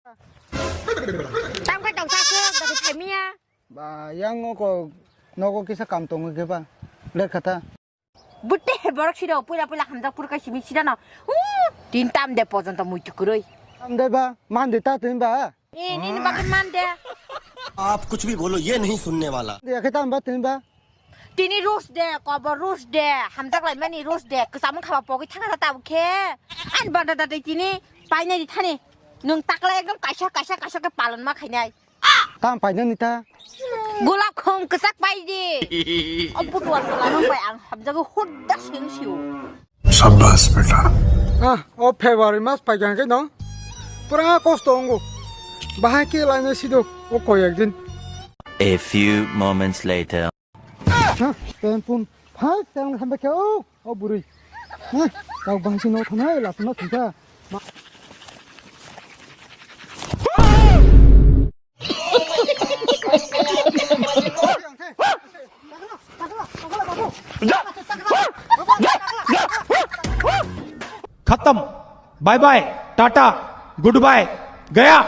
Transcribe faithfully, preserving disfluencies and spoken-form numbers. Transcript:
Tang kha tong sa se, gari phaimiya. Ba, yang oko, nogo kisa kam tongo khe ba. Ler khata. Butte borok siro, puila puila hamjak pur kai simi sirano. Hu, tin tam de pojonto mui tukuroi. Tam de ba, man de ta tin ba. Eh, nini bagwi man de. आप कुछ भी बोलो, ये नहीं सुनने वाला। De khe tam ba tin ba. Tini rus de, kobor rus de, hamjak lai mani rus de, kwcham khaba pogwi thangna ta tabuk khe. An banda da de tini, painai di thani. Nung takla ekdom kaisa, kaisa, kaisa khe palon ma khainai. Tam painani ta? Gulab khong kwchak pai di. O butuwa sala nung pai ang hamjago hudda sing siu. Sabbas beta. Ah, o February mas pai khe no. Pura kosto ongo. Bahai khe lainai sido o koi ekdin. A few moments later. Ha, pen pun. Phai tang hambe khe o, o buri. Ha, kau bahai si no thanai la no thika. Ma- खत्म। Bye bye, ta-ta, goodbye, गया।